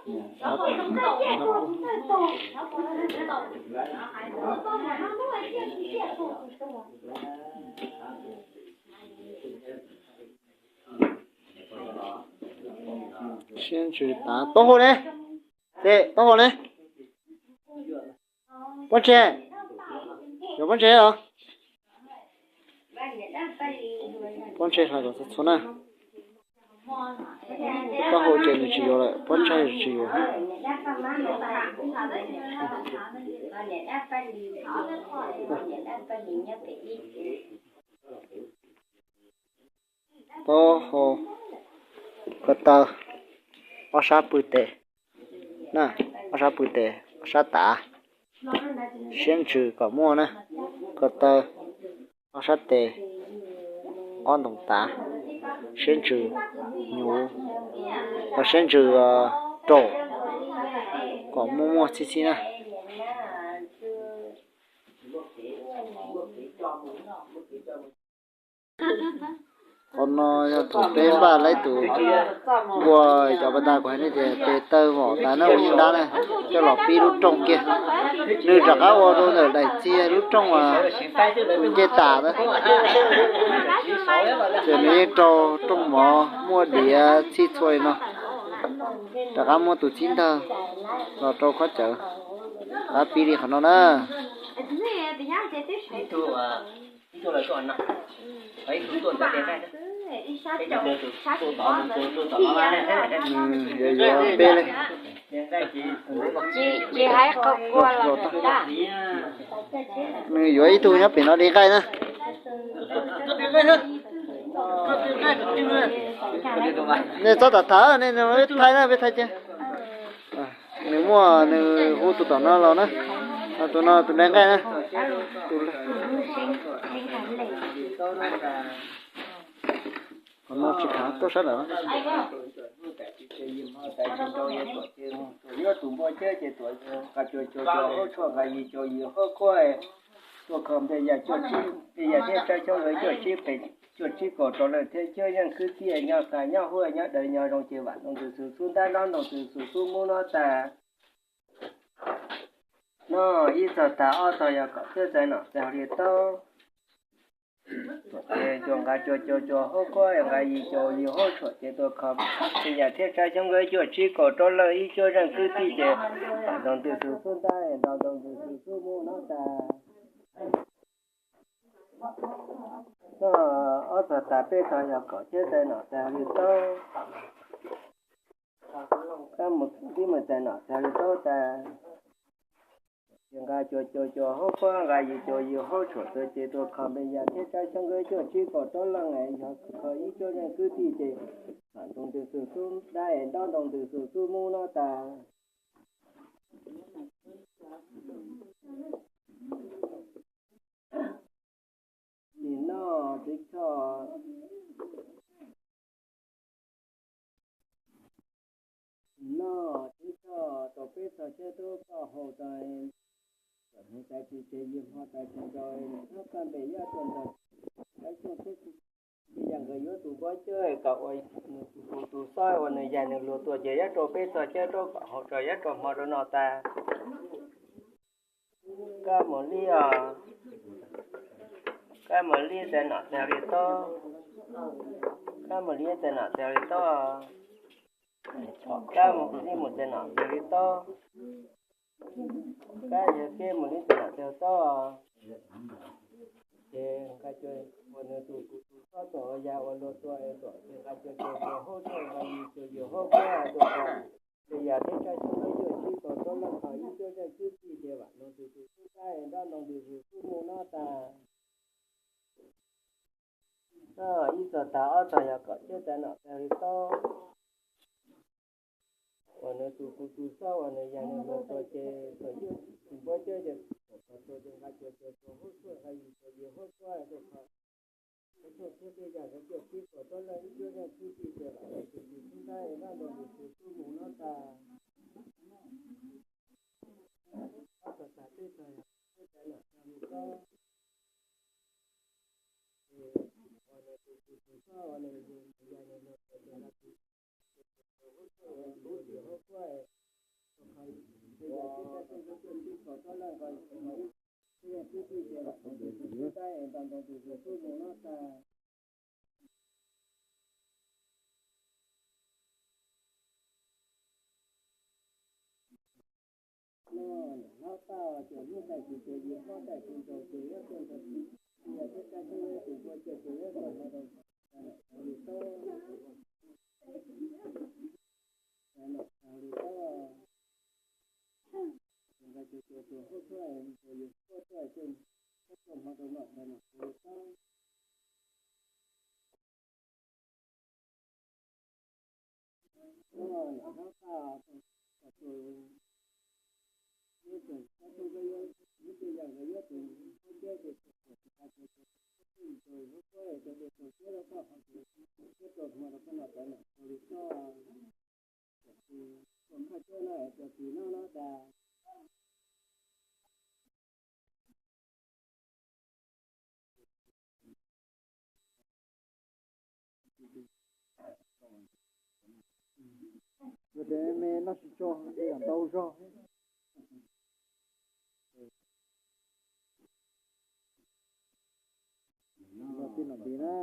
Siab ntsws tav, taub hau ne? Tes taub hau ne? Pob ntseg, yuav pob ntseg los? Pob ntseg hais kom txhua txhua na. Taub hau ces nws tsis yuav lawm, pob ntseg tsis yuav. Taub hau, ko taw, ob sab pw tes, na, ob sab pw tes, ob sab tav, siab ntsws kom muaj na, ko taw, ob sab tes, ob ntoo tav, siab ntsws nyuv, siab ntsws raum, kom muaj muaj txhib txhib na. Qhov no yog thaum peb npaj laib tus npua, cov pas tas kuv hais nej tias tes taw vom tas na, ua nyuj dab na, coj los pib lub rooj kiag. Nws rov qab ua rau ntawm daim txiag lub rooj uas tus ncej tas na, ces nws yeej rau rooj mov muaj diav txhij txhua li no. Rov qab muab tus txib ntawg los rau qhov cawv, rov qab pib li qhov no na. Yuav yuav peb li. Tsis hais qhov kua los tag. Nws yuav ib tug nyob pem no de nqaij na. Nej txhob tham tham, nej thaij na, peb thaij cia. Nws muaj, nws hu tus tom no los na. Tus no tus de nqaij na. Qhov no tsis khav tuaj sab lawm. Nyob tus npua cawv ces tuam nqa cuag cuag cuag hauv tshuaj, nqa yig cuag yig hauv kuab, tuaj kho npe yas cuaj tsib, npe yas thiab tsawb xyoob nkawd cuaj tsib pem, cuaj tsib kaum rau leej thiab cuaj zeej kwv tij nyob xa nyob huaj nyob dawb nyob zoo ces vam ntoo ntws xwm xub ntab, ntab ntoo ntws xwm xub mub no tas. No ib txog tas, ob txog yog kaum, tsib txog nom txog li taub. Tuam ces cuag nqa cuag cuag cuag hauv kuab, nqa yig cuag yig hauv tshuaj ces tuaj kho npe yas thiab tsawb xyoob nkawd cuaj tsib kaum rau leej ib cuaj zeej kwv tij ces vam ntoo ntws xwm xub ntab, ntab ntoo ntws xwm xub mub no tas. No ob txog tas, peb txog yog kaum, tsib txog nom txog li taub. Kab mus ib mus txog nom txog li taub tas. Ces nqa cuag cuag cuag hauv kuab, nqa yig cuag yig hauv tshuaj tuaj ces tuaj kho npe yas thiab tsawb xyoob nkawd cuaj tsib kaum rau leej, yog kho ib cuaj zeej kwv tij ces vam ntoo ntws xwm xub ntab, ntab ntoo ntws xwm xub mub no tas. Nim no teb chaws, nim no teb chaws tau peb txog tshiab tub koj haus tas, txawm hnub tas tsis tseg yim hmo tas tsis nkaus, nws txhob kaj npes yaj tuaj nrog Kaib Xyooj thiab Tsis Tsis, yam nkawd yuav tus npua cawv kom ua nws tus kws tus xob ua nws yam nws luag tuaj ces yuav rau peb txog tshiab tub kom haus rau yuav rau hmo rau no tas. Kab mus li os, kab mus li txog nom txog li taub, kab mus li txog nom txog li taub, kab mus li mus txog nom txog li taub, kab yog keb mus li txog nom txog taub. Ces nqa cuag ua nws tus kws tus xob tuaj ua yam ua luag tuaj es tuaj ces nqa cuag cuag cuag hauv tshuaj, nqa yig cuag yig hauv kuab tuaj kho npe yas thiab tsawb xyoob nkawd cuaj tsib kaum rau leej, kho ib cuaj zeej kwv tij ces vam ntoo ntws xwm xub ntab, ntab ntoo ntws xwm xub mub no tas. No ib txog tas, ob txog yog kaum, tsib txog nom txog li taub. Uas nws tus kws tus xob ua nws yam nws luag tuaj ces tuaj yuav tus npua cawv ces tuaj kho tuaj ces nqa cuag cuag cuag hauv tshuaj, nqa yig cuag yig hauv kuab tuaj kho. Hauv tshuaj thiab tej yam nkawd cuaj tsib kaum rau leej ib cuaj zeej kwv tij ces vam ntoo ntws xwm xub ntab, ntab ntoo ntws xwm xub mub no tas. Ob txog tas, peb txog, peb txog nom txog li taub. Ces uas nws tus kws tus xob ua nws yam nws luag tuaj ces nqa cuag cuag cuag hauv tshuaj, nqa yig cuag yig hauv kuab Ib txhia txhob laj nqa ib txhia twb tij ces los tus tus tub tab es nta ntoo tus tus tub mus no tas. No hlob toj ces hnub tais tus ces yim hlob tais tus ntaus ces yuav tuaj ntaus, yog thiab tab tus npua ces ces yuav tuaj hmo rau li toj, hmo rau li toj. Nqa tus tus tus hub tuaj, tus yus hub tuaj ces tuaj hmo rau no, hmo rau li toj. Hnub tais hlob toj, tus, hnub tais hlob toj nkawd yuav, hnub tais yog nkawd yuav tus hlob ceb ces tus tus tus tus tus hub tuaj rau tus tus ceb rau toj hov tus ceb rau hmo rau toj no rau no rau li toj. Tus tus khaj ceb no es tus tis no no tas. Yog tias me noj tsis tso ces yam ntau zog. Los tij nom tis na.